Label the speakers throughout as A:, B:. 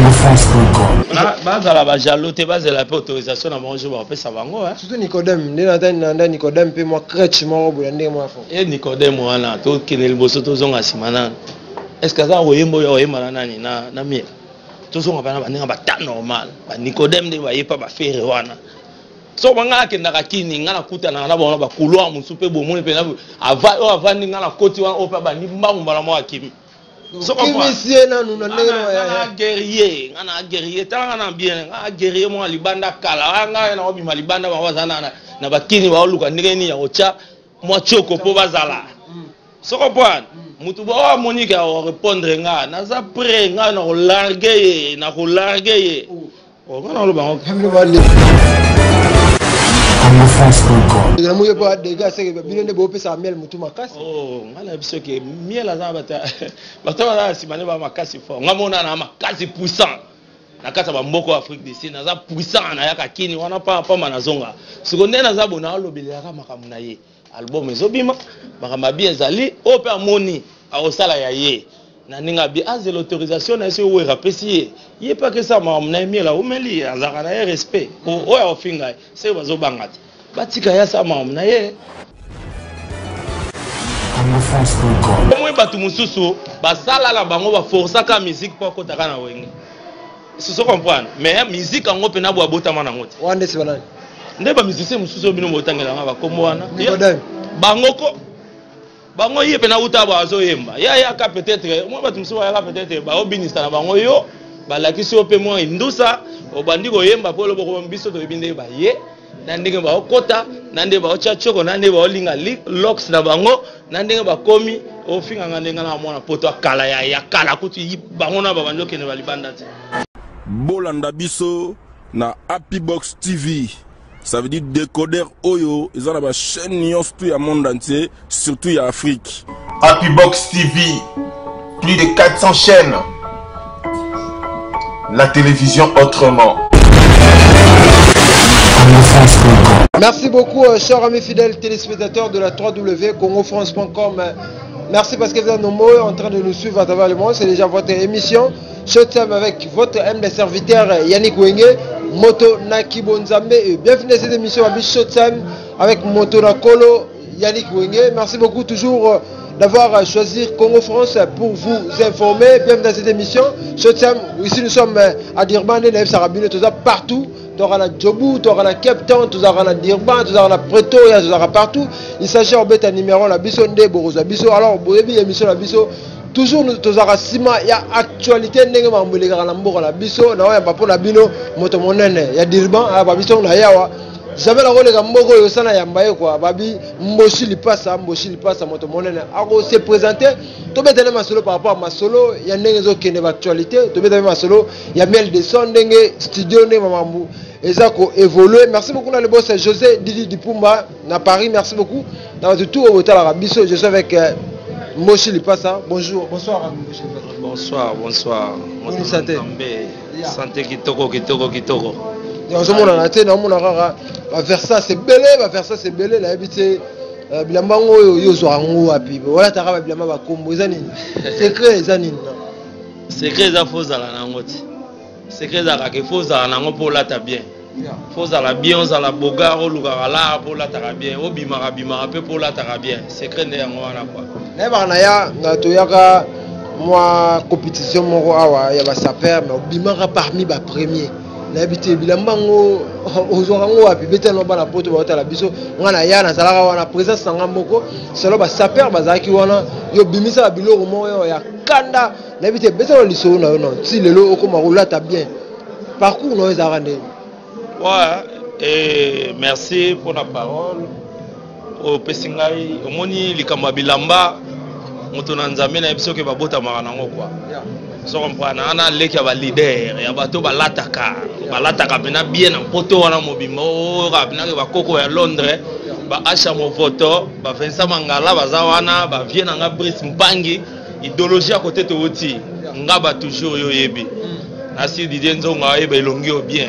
A: Congofrance.com.
B: Bazala ba jaloux te, bazela mpe autorisation na bango jour bakopesa bango.
C: Surtout Nicodème nde nanda Nicodème mpe mwa crèche moko boye ndenge mwa fo.
B: E Nicodème wana tokende liboso tozonga nsima nanu. Est ce que aza koyemba oyo akoyemba na nani na miel? Tozonga mpena bandenge bata normal ba Nicodème nde bayepa bafere wana. Soko ba ngai nakendaka kini ngai nakutanaka na bango na ba couloir mosusu mpe bomoni mpena oyo avandi ngai nakoti wana oyo mpe abandi mbangu mbala moko akimi.
C: Kimisi ye nanu na ndenge
B: na guerrier, nga na guerrier, tala nga na bien, nga guerrier mwa libanda kala, nga na obima libanda bango baza na bakini baoluka ndenge nini ya kotya mwa choko mpo bazala. Soko point mutu bo amoni ka répondre nga naza prêt, nga na kolarge ye, na kolarge ye. Nga na oloba ngo.
A: Congofrance.com.
C: Na muye po dégâts c'est que bino nde bopesa miel mutu makasi.
B: Oh, nga na biso ke miel aza bata bato baza na sima nde ba makasi fort. Nga mona na makasi puissant. Na kati ya ba mboko Afrique du Sud naza puissant na yaka kini wana pa pamba nazonga. Siko nde naza bona alobelelaka makambo na ye. Album ezobima, makambo ya bien ezali, oyo pe amoni akosala ya ye. Na ndenge ya bien, azela autorisation na ye soki Werra apesi ye, ye pe akesala makambo na ye, Miel awumeli, azalaka na ye respect. Oyo akofinga ye, seke bazobanga te. Batika ye asala makambo na ye.
A: Congofrance.com.
B: Omoni bato mosusu basala na bango ba forçaka musique po akotaka na Wenge. Soso comprendre mais musique yango pena bo abotama nango te.
C: Wana nde banani?
B: Nde ba musiciens mosusu oyo bino botangela nga ba kombo wana. Bango ko bango ye pena uta ba azoyemba. Ya yaka peut-être moi bato mosusu bayaka peut-être ba obinisa na bango yo balakisi yo pe mwa indusa obandi koyemba po oloboko biso toyebi nde ba ye na ndenge baokota na ndenge baotya choko na ndenge baolinga locks na bango na ndenge bakomi ofinga nga ndenge na mwana poto ya kala ya kala kutu bango na babandi okende balibanda te.
D: Bolanda biso na Happy Box TV, ça veut dire décodeur oyo eza na ba chaîne nyonso tout ya monde entier, surtout ya Afrique.
E: Happy Box TV, plus de 400 chaînes. La télévision autrement.
C: Merci beaucoup, chers amis fidèles téléspectateurs de la www.congofrance.com. Merci parce que vous êtes nombreux en train de nous suivre à travers le monde. C'est déjà votre émission Showtime avec votre humble serviteur Yannick Wenge, Moto Naki Bonzambe. Et bienvenue dans cette émission Showtime avec Moto Nakolo Yannick Wenge. Merci beaucoup toujours d'avoir choisi Congo France pour vous informer. Bienvenue dans cette émission Showtime. Ici nous sommes à Durban, et Sarabino, tout ça partout. Tu auras la Djobou, tu auras la Cape Town, tu auras la Durban, tu auras la Pretoria, tu auras partout. Il s'agit en bête numéro la biso nde boroza biso. Alors boyebi émission la biso toujours nous tozaka sima ya actualité ndenge makambo elekaka na mboka na biso na oyo bapo na bino moto monene ya Durban ba biso na yawa jamais nakoleka mboka oyo osala yamba ye quoi babi Mboshi Lipasa, Mboshi Lipasa moto monene ako se présenter. Tobetana masolo par rapport à masolo ya ndenge ezokende ba actualité, tobetana masolo ya miel de son ndenge studio ndenge makambo eza ko évoluer. Merci beaucoup na le boss José Didi Dipumba na Paris, merci beaucoup na bato tout oyo botalaka biso. Je suis avec Mboshi Lipasa. Bonjour, bonsoir Mboshi Lipasa.
B: Bonsoir, bonsoir.
C: Boni santé?
B: Santé kitoko, kitoko, kitoko.
C: Nazomona na te, naomona kaka ba Versace ebele, ba Versace ebele, nayebi te bilamba yango oyo yo ozwaka yango wapi? Olataka ba bilamba ba kombo, eza nini? Secret eza nini?
B: Secret eza fo ozala na yango te. Secret ezalaka ke fo ozala na yango mpo olata bien. Fo ozala bien, ozala bogar, olukaka lar mpo olataka bien, obimaka bimaka mpe mpo olataka bien. Secret nde yango wana quoi.
C: Nayebaka na ya na toyaka mwa compétition moko awa ya ba sapeur, mais obimaka parmi ba premier. Nayebi te bilamba yango ozwaka yango wapi? Betela no bana poto baotala biso. Nga na ya nazalaka wana présence na nga moko selo ba sapeur bazalaki wana, yo bimisa ba biloko moko ya kanda. Nayebi te betela no lisolo na yo non ti lelo okoma kolata bien, parcours na yo ezalaka ndenge?
B: Ouais, et merci pour la parole. Opesi ngai omoni likambo ya bilamba moto na Nzambe na biso ke babotamaka nango quoi. So comprendre ana leki ya ba leader ya bato balataka balataka pena bien na poto wana mobimba oyo pena ke bakoko ya Londres ba Asha Movoto ba Vincent Mangala baza wana ba vieux na nga Brice Mpangi idéologie ya côté towuti nga ba toujours yo yebi nasi Didier Nzongo ayeba elongi yo bien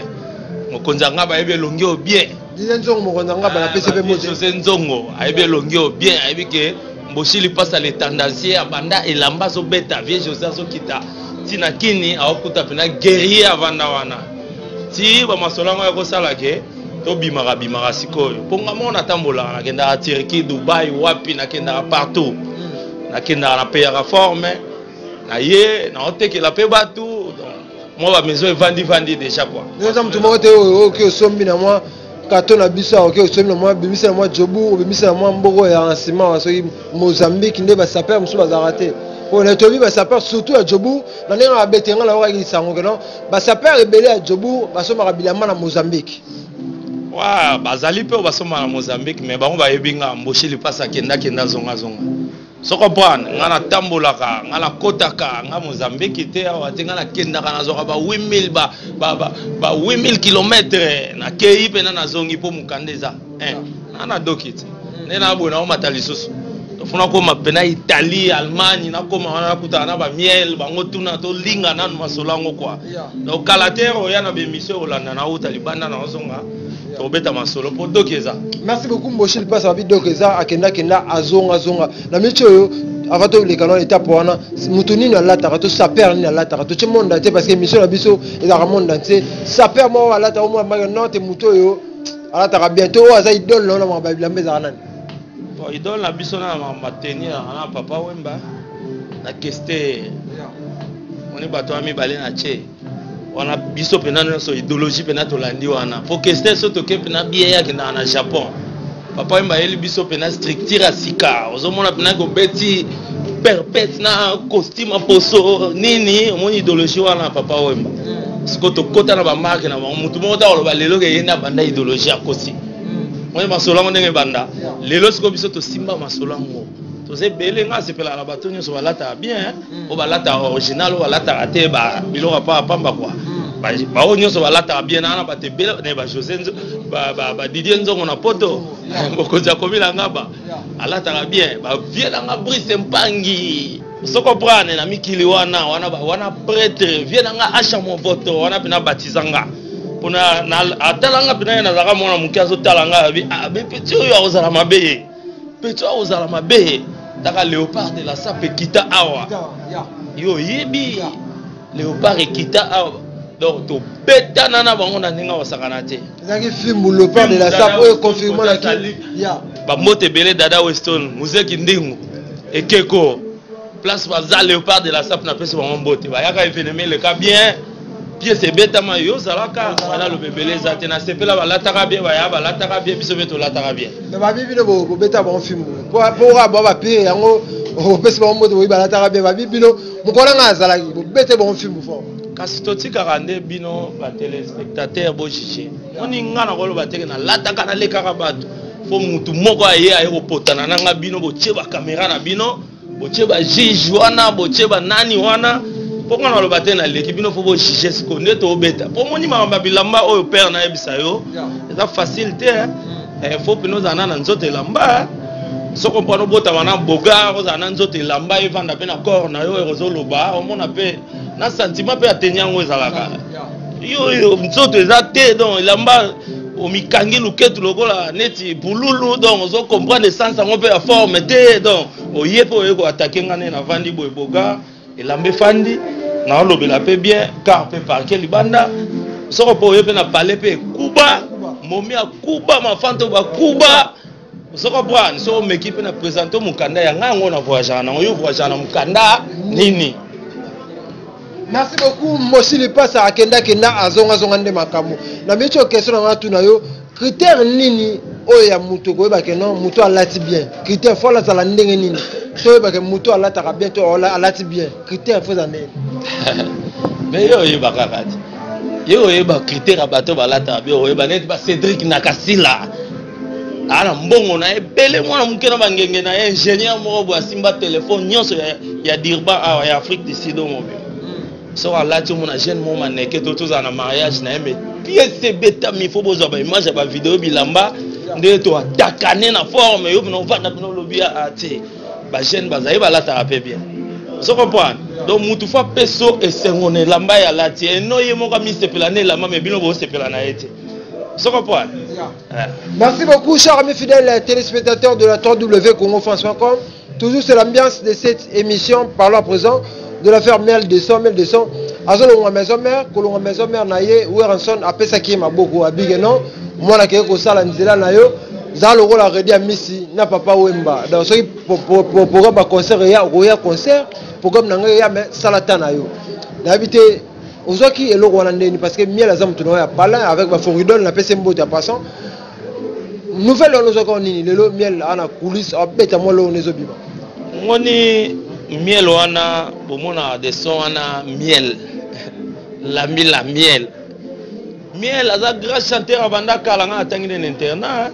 B: mokonzi ya nga bayebi elongi yo bien
C: Didier Nzongo mokonzi ya nga ba napesi pe mbote.
B: José Nzongo ayebi elongi yo bien ayebi ke Mboshi Lipasa le tendancier abanda elamba azobeta vieux José azokita ti na kini aokuta mpena guerrier avanda wana ti bamasolo yango ekosala ke tobimaka bimaka sikoyo mpo nga moko natambolaka, nakendaka Turquie, Dubai, wapi, nakendaka partout, nakendaka, napeyaka forme na ye, naotekela mpe bato. Donc mwa bamaison evandi-vandi déjà quoi.
C: Eza motu moko te oyo oki osombi na mwa kato na biso awa, oki osombi na mwa, bimisa na mwa Jobu, obimisa na mwa mboko ya nsima, soki Mozambique nde basapeur mosusu bazalaka te. Oyo na toyebi basapeur surtout ya Jobu na ndenge babete nga nayokaki sango ke non, basapeur ebele ya Jobu basombaka bilamba na Mozambique.
B: Wa bazali mpe oyo basomba na Mozambique, mais bango bayebi nga Mboshi Lipasa, akendakenda, azongazonga. So comprendre, nga natambolaka, nga nakotaka nga Mozambique te, awa te, nga nakendaka, nazwaka ba 8000 ba 8000 kilomètre, nakei mpena, nazongi mpo mokanda eza nga na doki te. Nde naboye naomata lisusu, tofuna koma mpena Italie, Allemagne, nakoma wana, nakutaka na bamiel bango tuna, tolinga nanu masolo yango kua. Donc kala te oya na baémission olanda, nauta libanda, naozonga, tobeta masolo mpo doki eza.
C: Merci beaucoup Mboshi Lipasa. Babi doki eza, akendakenda, azongazonga na miti oyo. Avant toleka na étape wana, moto nini alataka to sapeur nini alataka, totie monde entier, parce que émission na biso ezalaka monde entier, sapeur moko alataka omona mbaka non te, moto oyo alataka bien to oyo aza idole na makambo ya bilamba ezalaka nani?
B: Bon, idole na biso na makambo ya tenir na Papa Wemba na Kester. Moni bato wana mibale na tie wana, biso mpena nyonso idéologie mpena tolandi wana, po Kester so toke mpena bien, akendaka na Japon. Papa Wemba ayeli biso mpena structure ya sika, ozomona mpena kobeti perpète na costume ya poso nini. Omoni idéologie wana, Papa Wemba. Sikoyo tokɔta na bamarke na bango, motu moko ta koloba lelo ke ye nde abanda idéologie, akosi. Moni masolo yango ndenge ebanda lelo. Sikoyo biso tosimba masolo yango, toza ebele. Nga asepelaka na bato nyonso balataka bien, oyo balataka original, oyo balataka te biloko ya pamba kua. Baoyo nyonso balataka bien na bato ebele na bajosé, badidier Nzongo na Poto, mokonzi akomi na ngaba, alataka bien. Bavie nanga Brice Mpangi, so comprendre na mikili wana wana wana, prêtre vie nanga Asha Movoto wana mpena batiza nga mpona atalanga mpena ye, nazalaka mwana moke, azotala nga abi: "Ah, petit oyo akozala mabe ye, petit oyo akozala mabe ye." Taka Léopard de la Sape ekita awa, yo oyebi Léopard ekita awa, donc tobetana na bango na ndenge basakana te.
C: Ezalaki fimbu Léopard de la Sape oyo confirme.
B: Bambote ebele, Dada Weston, Muzeki Ndingu, ekeko place baza Léopard de la Sape, napesi bango mbote. Bayaka événement eleka bien, pièce ebetama, yo ozalaka wana. Loba ebele eza te, nasepela, balataka bien, baya balataka bien, biso mpe tolataka bien.
C: Me babi bino bobeta bango fimbu po kaka bao bapire yango, opesi bango mbote, boyi balataka bien. Babi bino mokolo nanga azalaki, bobete bango fimbu fort.
B: Kasi totikaka nde bino batéléspectateur bojuge. Moni nga nakoloba teke nalataka, nalekaka bato, fo mutu moko aye kopotana nanga. Bino botie bakamera na bino, botie bajuge wana, botie banani wana, mpo nga naloba te naleki bino, fo bojuge. Sikoyo nde tobeta mpo moni makambo ya bilamba oyo, père nayebisa yo, eza facile te. Fo mpena ozala na nzoto elamba, soko mpona obotama na bogar, ozala na nzoto elamba evanda mpe na corps na yo, ozoloba, omona mpe na sentiment mpe ateni yango ezalaka yo yo nzoto eza te. Donc elamba omikangi luketu lokola neti bululu, donc ozo comprendre essence yango mpe ya forme te. Donc oye mpe oye koatake nga nde navandi boye, bogar elamba efandi, naolobela mpe bien car mpe parke libanda. Soko mpe oye mpe na palais mpe ekuba momi, akuba mafanto bakuba. Ozo comprendre, so omeki mpe na présente mokanda ya ngai yango na voyageaka nango, yo voyageaka na mokanda nini?
C: Merci beaucoup Mosi Lipasa. Akendakenda, azongazonga nde makambo na miti oyo. Question na nga tuna yo: critère nini oyo ya moto koyeba ke non, moto alati bien? Critère fo alazala ndenge nini toyeba ke moto alataka bien to alati bien? Critère fo eza ndenge?
B: Mais yo oyeba kaka te, yo oyeba critère ya bato balataka bien, oyeba neti bacédrik Nakasila, aa na mbongo na ye ebele, mwana moke na bangenge na ye, ingénieur moko boye, asimba telefone nyonso ya Durban awa, ya Afrique du Sud mobima. Soki alati, omona jeune moko maneke to tozala na mariage na ye, mais pièce ebetami, fo bozwa baimage ya bavideo, bilamba nde toatakane na forme. Yo mpena ovanda mpena olobi a te, bajeune bazali balataka mpe bien. Ozo comprendre, donc mutu fo apeso esengo na elamba ye alati, eno ye moko amisepela na elamba, mais bino bosepela na ye te. Ozo comprendre.
C: Merci beaucoup, chers amis fidèles téléspectateurs de la 3W CongoFrance.com. Toujours c'est l'ambiance de cette émission. Parlons à présent de l'affaire Miel 200, Miel 200. Azolongwa maison mère, kolongwa maison mère na ye, Werrason apesaki ye maboko abige non. Mwana keye kosala nzela na yo. Za lokola Reddy Amisi na Papa Wemba. Donc soki programme ba concert ya okoya concert, programme na ngai ya mais sala ta na yo. Nayebi te ozwaki eloko wana ndeni parce que Miel aza moto na yo ya palin avec ba Foridol na pesi mbote en passant. Nouvelle wana ozwaki nini lelo Miel ana coulisse abeta mwa loko ezobima.
B: Ngoni miel wana bomonaka de son wana miel lambi la miel miel aza grand chanteur abanda kala nga atangi nde na internat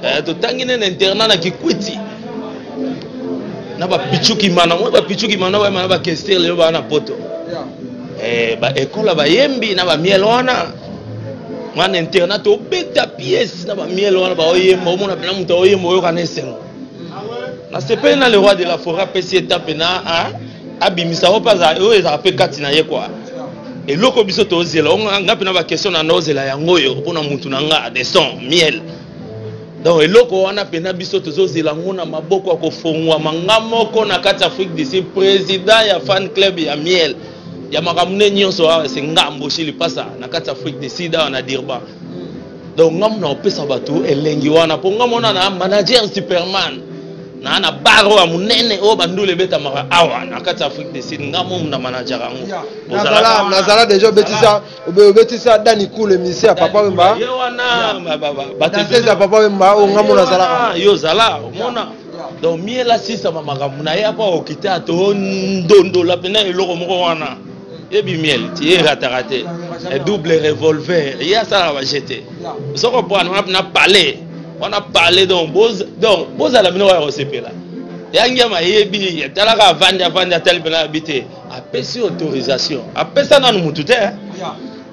B: eh, totangi nde na internat na kikwiti na bapichukimana moi bapichukimana bayema na bakester lelo baa na poto eh, baekole ya bayembi na bamiel wana mwana internat tobeta pièce na bamiel wana baoyemba omona mpena moto aoyemba oyoka na esengo nasepeli na le roi de la forêt apesi ye ta mpena abimisa oyo mpe oyo ezalaka mpe kati na ye kua eloko biso tozela nga mpena baquestion na naozela yango oyo mpona mutu na nga de son miel donc eloko wana mpena biso tozozela yango na maboko ya kofongwama nga moko na kati ya afrique du sud président ya fan club ya miel ya makambo nde nyonso awa se nga mboshi lipasa na kati ya afrique du sud awa na durban donc nga mona opesa bato elengi wana mpo nga mona na manager superman na na bar oyo ya monene oyo bandula ebetamaka awa na kati ya afrique du sud nga momu na manager yango
C: nazala deja obetisa obetisa dani cool émission ya papa wemba
B: ye wana
C: bato ya papa wemba oyo nga mona azalaka
B: yo ozala omona donc miel asisama makambo na ye apa okita tondondola mpena eloko moko wana yebi miel ti ye erataka te double revolver ye asalaka bajete soko pwana wana na palais wana palais donc donc bozala bino kaka kosepela yangiama yebi atalaka avandi avandi atali mpena abi te apesi autorisation apesa nanu mutu te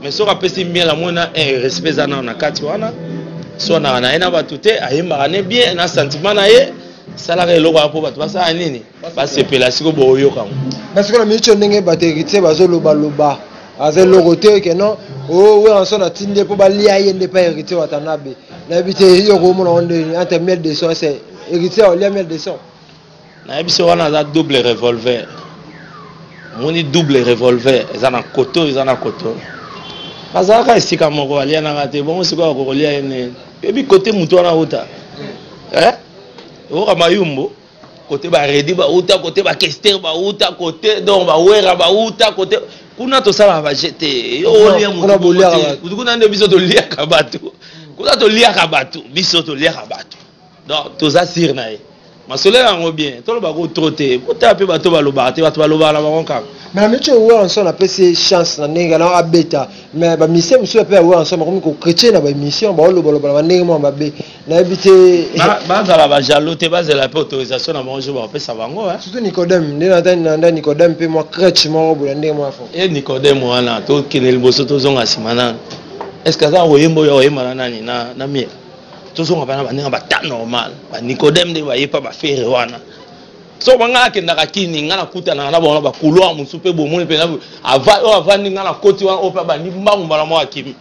B: mais soki apesi miel amona eh, respect eza nano na kati wana swanaka na ye na bato te ayembaka ne bien na sentiment na ye salaka eloko wana mpo bato basala nini basepela siko boyoka yango
C: mais sikoyo na miniti oyo ndenge bato héritier bazolobaloba aza eloko te ke non o Werrason atindi ye mpo balia ye nde pa héritier Watanabe nayebi te yo komona ngo ndeni entre miel de son ese héritier olia miel de son
B: nayebi so wana aza double revolver omoni double revolver eza na koto eza na koto bazalaka esika moko alianaka te bongo sikoyo akokolia ye nini yebi kote motu wana uta eh? oyoka mayumbu kote baredi bauta kote bakester bauta kote donc bawera bauta kote kuna tosalaka baje te yo olia motu kuna nde biso toliaka bato kuna toliaka bato biso toliaka bato donc toza sire na ye masolo yango bien toloba ko trop te botala mpe bato balobaka te bato balobaka na bango kaka
C: mais na miti oyo Werrason apesi ye chance na ndenge na abeta mais bamusicien mosusu mpe ya Werrason bakomi kochrétien na baémission baolobaloba na bandenge mwa mabe nayebi te
B: bazala bajaloux te bazela mpe autorisation na bango jour bakopesa bango
C: surtout nicodème nde nanda nicodème mpe mwa crèche moko boye na ndenge mwa fo
B: e nicodème wana tokende liboso tozonga nsima nanu est ce que aza koyemba oyo akoyemba na nani na miel tozonga bana bandenge bata normal banicodème nde bayepa bafere wana so banga akendaka kini nga nakutanaka na bango na bacouloir mosusu mpe bomoni mpenza oyo avandi nga na koti wana oyo mpe abandi mbangu mbala moko akimi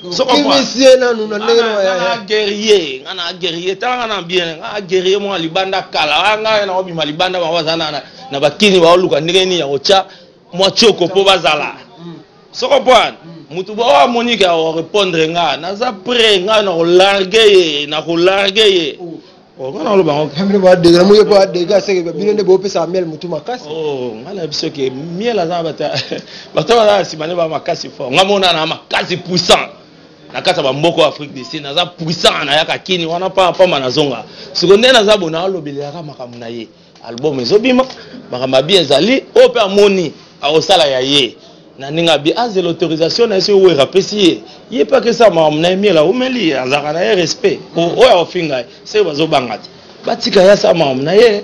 C: kimisi ye nanu na ndenge
B: nga guerrier nga na guerrier tala nga na bien nga guerrier moko libanda kala nga na obima libanda bango baza na bakini baoluka ndenge nini ya kotya mwa tioko mpo bazala soko pwana motu oyo amoni ke akorépondre nga naza prêt nga na kolarge ye na kolarge ye nga na oloba ngo
C: bino badega namoki mpo adega seke bino nde bopesaka miel motu makasi
B: nga na biso ke miel aza bato bato baza na nsima nde ba makasi fort nga mona na makasi puissant na kati ya bamboka ya afrique du sud naza puissant nayaka kini wana pamba nazonga siko nde naza bona alobelelaka makambo na ye album ezobima makambo abi ezali oyo mpe amoni akosala ya ye na ndenge abi azela autorisation na ye soki wera apesi ye ye mpe akesala makambo na ye miel aumeli azalaka na ye respect oyo akofinga ye seke bazobanga te batika ye asala makambo na ye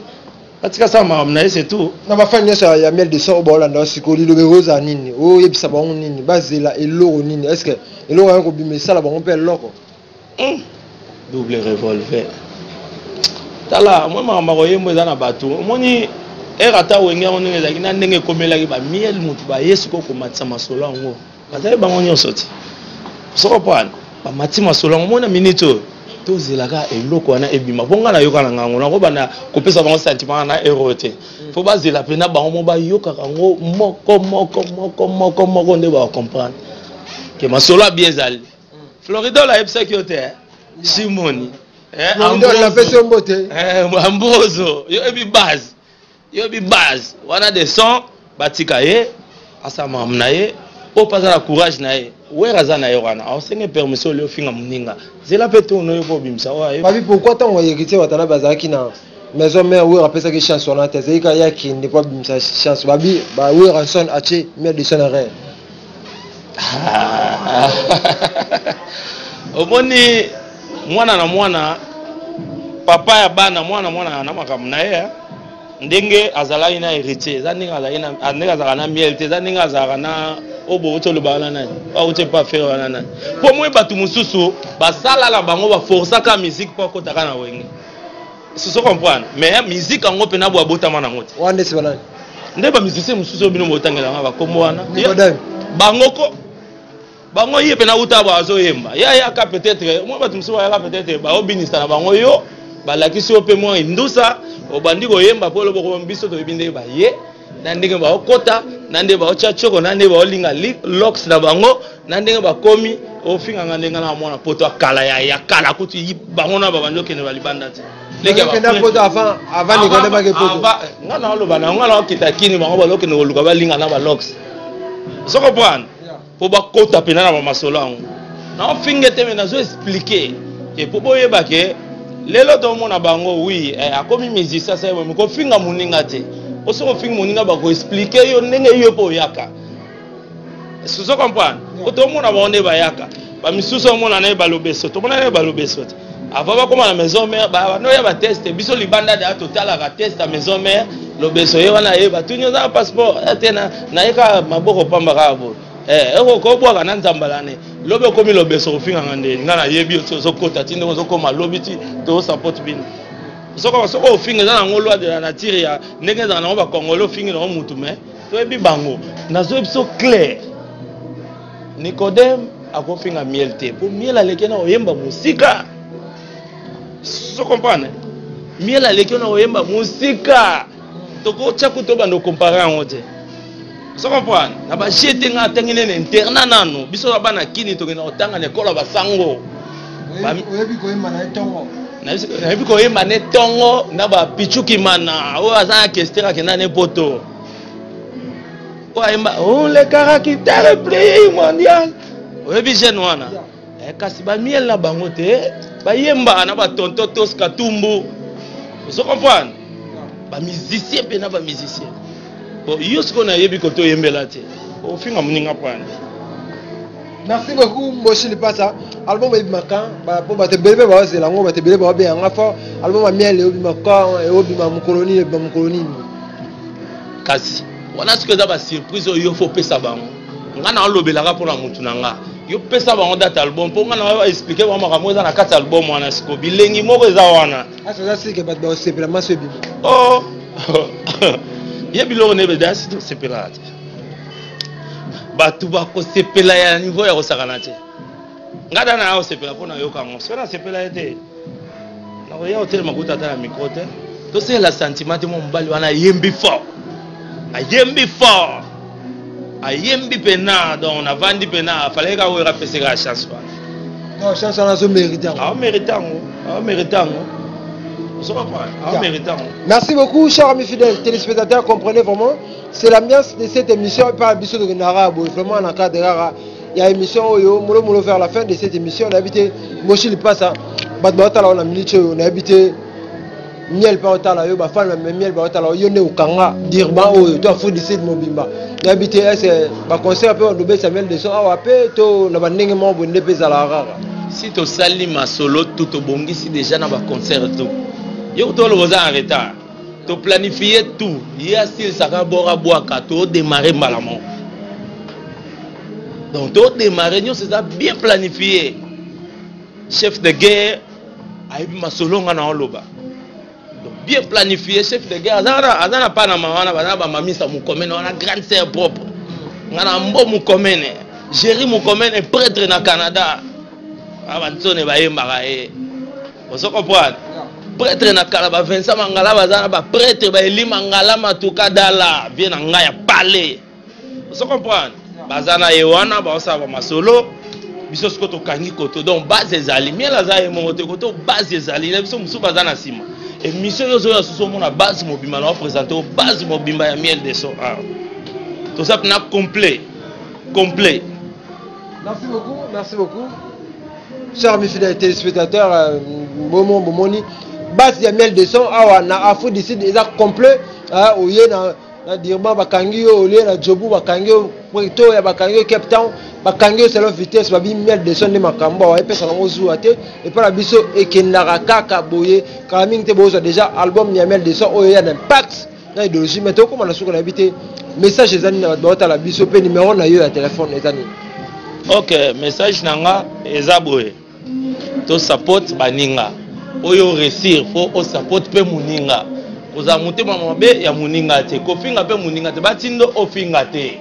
B: batika asala makambo na ye c'est tout
C: na bafani nyonso ya miel de son oyo baolanda sikoyo liloba ekozala nini oyebisa bango nini bazela eloko nini est ce que eloko yango kobima esala bango mpe eloko
B: Double revolver. Tala, moi makambo koyembo eza na bato. Omoni ere ata wenge yango ndenge ezalaki na ndenge ekomelaki ba miel mutu baye sikoyo komatisa masolo yango. Bazali bango nyonso ti. Soko pwana, bamati masolo yango mona minute oyo. Tozela kaka eloko wana ebima mpo ngai nayoka na ngango nakobanda kopesa bango sentiment na ero te. Fo bazela mpena bango mo bayokaka yango moko moko moko moko moko nde bakocomprendre ke masolo ya bien ezali. Floridol ayebisaki yo te Simoni. Ambroso yo yebi base, yo yebi base wana de son batika ye asala makambo na ye oyo mpe aza na courage na ye. Were aza na ye wana aosenge permission olie ofinga moninga zela mpe tourne oyo mpo obimisa oyo.
C: Babi, pourquoi ntango Héritier Watanabe azalaki na Maison Mère, Were apesaki chance wana te? Azalaki kaka ye akende mpo abimisa chance. Babi ba Werrason atie Miel de Son erreur.
B: Omoni mwana na mwana, papa ya bana, mwana mwana na makambo na ye. Ndenge azalaki na Héritier eza ndenge azalaki na ndenge azalaka na Miel te, eza ndenge azalaka na oyo bouti oloba wana nani, auti epa affaire wana nani, mpo moi bato mosusu basala na bango baforsaka musique mpo akotaka na Wenge, soso comprendre. Mais musique yango mpena bo abotama nango te.
C: Wana ndesi banani?
B: Nde bamusicien mosusu oyo bino botangelanga bakombo wana bango ko bango ye mpena uta bo azoyemba ye ayaka peut-être mwa bato mosusu bayaka peut-être baobinisa na bango, yo balakisi yo mpe mwa indusa obandi koyemba mpo oloboko. Biso toyebi ndenge baye na ndenge baokota na ndenge baotya tioko na ndenge baolinga lox na bango na ndenge bakomi ofinganga ndenge na mwana poto akala ya kala kutu bango na babandi okende balibanda te. Nga na oloba na nga na okita kini bango balokende koluka balinga na balox, ozo comprendre, mpo bakota mpena na bamasolo yango. Naofinge te, me nazo expliquer ke mpo boyeba ke lelo tomona bango wi akomi musicien asali boye, kofinga moninga te. Po soki ofingi moninga, bakoexpliquer yo ndenge yo mpo oyaka, ozo comprendre. Po tomona bango nde bayaka, bamisusu omona na ye balobeso, tomona na ye balobeso te avant bakóma na Maison Mère, banoya bateste biso libanda deya totalaka teste ya Maison Mère. Lobeso ye wana ye batuni oza na passeport te, naye kaka maboko pamba kaka boye, ekokobwaka na nzambala ne lobi okomi lobeso kofinganga nde ngai nayebi yo ti ozokota ti ndenge ozokóma lobi ti tozosapote bino. Soki soki ofinga eza nango loi de la nature ya ndenge ezala nango bacongolais, ofingi nango mutu, mais toyebi bango. Nazoyebi so clair, Nicodème akofinga Miel te po Miel aleki na koyemba mosika, so comprendre. Miel aleki na koyemba mosika, tokotya kutu obanda okompare yango te, so comprendre. Na baje te, nga atangi nene internat nanu, biso na bana kini tokenda kotanga na ekolo ya basango.
C: Oyebi koyemba na etongo?
B: Nayebi koyemba ne ntongo na bapichukimana oyo aza na kester akenda ne poto oyo ayemba oh, le caractère prix mondial, oyebi jeune wana. Kasi bamiel na bango te bayembaka na batonto tos katumbu, ozo comprendre, bamusicien mpe na bamusicien. Bon, yo sikoyo nayebi kote oyembela te, ofinga moninga prendre.
C: Merci beaucoup Mboshi Lipasa. Album ebima quand? Po bato ebele mpe bazela yango, bato ebele baobenga yanga fort. Album ya Miel ebima quand? Ebima mokolo nini? Ebima mokolo nini?
B: Kasi wana sikoyo eza basurprise oyo yo fo opesa bango. Nga na olobelaka mpona mutu na nga, yo pesa bango date album mpo nga na expliquer bango makambo eza na kati ya album wana. Sikoyo bilengi moko eza wana.
C: Asa sike bato baosepela maso ebima.
B: Oh, ye biloko nde bedasi tosepelaka te, bato bakosepela ya niveau ya kosakana te. Nga da na osepela mpo nayoka yango. Soki nasepela ye te, nakoya kotelema kuta ata na micro te. Tosalela sentiment te. Mwa mobali wana ayembi fort, ayembi fort, ayembi mpena. Donc navandi mpena, afalaki kaka oyo apesi kaka chance wana.
C: Non, chance wana azomérite yango.
B: Aomérite yango, aomérite yango, ozo comprendre, aomérite yango.
C: Merci beaucoup, chers amis fidèles téléspectateurs. Comprenez vraiment, c'est l'ambiance de cette émission par biso de Nara, vraiment en cadre rara. Il y a émission oyo, molo molo vers la fin de cette émission, on a habité Mboshi Lipasa, bato baotala na minute oyo, on a habité Miel mpe otala yo, bafan ya Miel baotala yo nde okanga Durban oyo to Afrique du Sud mobimba. Nayebi te ese baconcert mpe bandobesa Miel de Son awa mpe to na bandenge moko boye nde mpe ezalaka kaka.
B: Si tosali masolo tu, tobongisi déjà na baconcert tout, yo toloba oza en retard. Toplanifie tout, ye asilisaka bor abwaka, todémarre mbala moko. Donc todémarre, nyonso eza bien planifié. Chef de guerre ayebi masolo nga na oloba. Donc bien planifié, chef de guerre aza na Panama wana, baza na bamamisa mokomene wana, grande sœur propre nga na mbo mokomene, Géri mokomene, prêtre na Canada. Banzone bayembaka ye. Ozo comprendre? Prêtre na kala ba Vincent Mangala baza na ba prêtre ba Eli Mangala Matuka Dala vie na ngai ya palais. Ozo comprendre? Baza na ye wana baosala ba masolo biso siko tokangi koto donc base ezali miel aza ye moko te koto base ezali na biso mosusu baza na nsima émission oyo ozoya susu omona base mobimba na opresente o base mobimba ya miel de son ah. Toza mpena complet complet.
C: Merci beaucoup, merci beaucoup. Chers amis fidèles téléspectateurs, euh, bomo bomoni base ya miel de son awa na Afrique du Sud eza complet hein, oye na na Durban bakangi yo, olie na Jobu bakangi yo, Pretoria bakangi yo, Cape Town bakangi yo selon vitesse babi miel de son nde makambo awa epesa nango zuwa te epai na biso ekendaka kaka boye kala mingi te bozwa déjà album ya miel de son oyo ya na impact na idéologie mais tokóma na suka nayebi te message eza nini na bato baotala biso mpe numero na yo ya telefone eza nini?
B: Ok, message na nga eza boye, to support baninga oyo réussir fo osupport mpe moninga, kozala motema mabe ya moninga te, kofinga mpe moninga te, batindo ofinga te,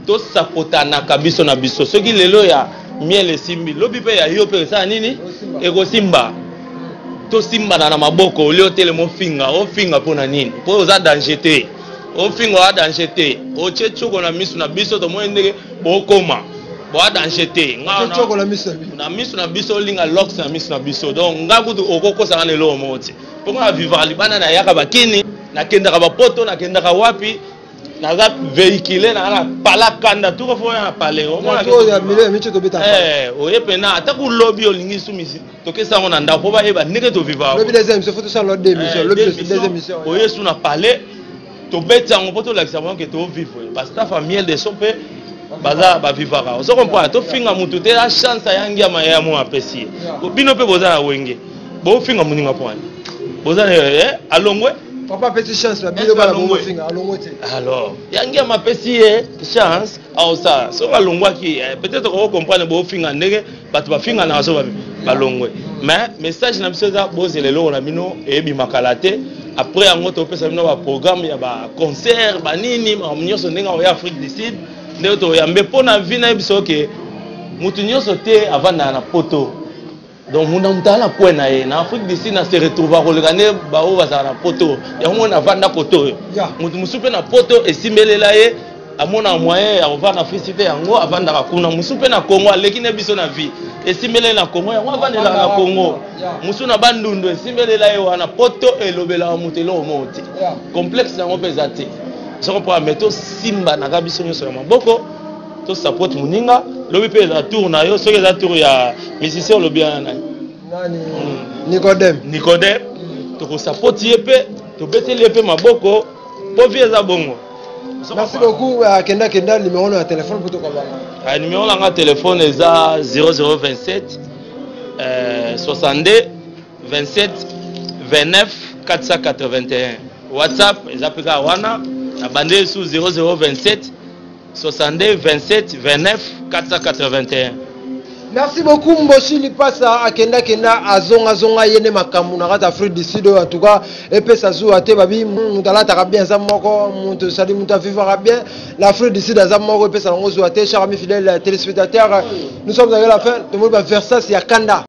B: tosapotanaka biso na biso. Soki lelo ya miel esimbi, lobi mpe ya yo mpe esala nini, ekosimba. Tosimbana na maboko olie otelema ofinga ofinga mpo na nini? Mpo oza danger te, ofinga oza danger te, otie tioko na miso na biso, tomoni ndenge bokoma boa danger te na miso na biso, olinga lox na miso na biso. Donc nga kutu okokosaka na eloko moko te, mpo nga vivaka libanda, nayaka bakini, nakendaka bapoto, nakendaka wapi, naza véhicule na na pala kanda tuko fo na pale
C: omona
B: oye pena ata kulobi olingi sumisi tokesa yango na ndako mpo bayeba ndenge tovivaka. Oye su na palais, tobeti yango mpo tolakisa bango ke tovivre. Bastaff ya miel de son mpe baza bavivaka, ozo comprendre? Tofinga motu te, a chance ayangi ya mayaya mo apesi ye. Bino mpe boza na wenge, bofinga moninga mpo ani boza alongwe.
C: Papa apesi chance na bino bana, bofinga alongwe te.
B: Alors yangi ya mapesi ye chance aosala, soki alongwaki peut-être oko comprendre bofinga ndenge bato bafinganaka so balongwe. Mais message na biso eza bozela eloko na bino eyebima kala te. Après yango topesa bino baprogramme ya baconcert banini makambo nyonso ndenge akoya Afrique du Sud, ndenge toyambe mpo na vi na ye biso ke motu nyonso te avandaka na poto. Donc muna moto aza na coin na ye na Afrique du Sud na se retrouva koleka nde baoyo bazala na poto. Yango mona avanda koto oyo, moto mosusu mpe na poto esimbelela ye, amona moyen ya kovanda Afrique te, yango avandaka kuna. Mosusu mpe na Congo aleki nde biso na vie, esimbelela na Congo, yango avandelaka na Congo. Mosusu na Bandundu esimbelela ye wana. Poto elobelaka moto eloko moko te, complexe yango mpe eza te soko mpo me tosimbanaka biso nyonso na maboko, tosupport moninga. Lobi mpe eza tour na yo, soki eza tour ya musicien olobi wana nani?
C: Nani? Nicodème.
B: Nicodème, tokosapoti ye mpe tobeteli ye mpe maboko mpo vie eza bongo.
C: Merci beaucoup. Kenda kenda numéro na téléphone po tokabana.
B: Numéro na nga téléphone eza 0027 62 27 29 481. WhatsApp eza mpe kaka wana na bande su 0027 62 27 29 481.
C: Merci beaucoup Mboshi Lipasa akenda kenda azonga zonga ye nde makambo na kati Afrique du Sud oyo. En tout cas epesa zuwa te, babi moto alataka bien aza moko, moto sali moto avivaka bien l'Afrique du Sud aza moko, epesa nango zuwa te. Cher ami fidèle téléspectateur, nous sommes à la fin, tomoni ba Versas ya kanda.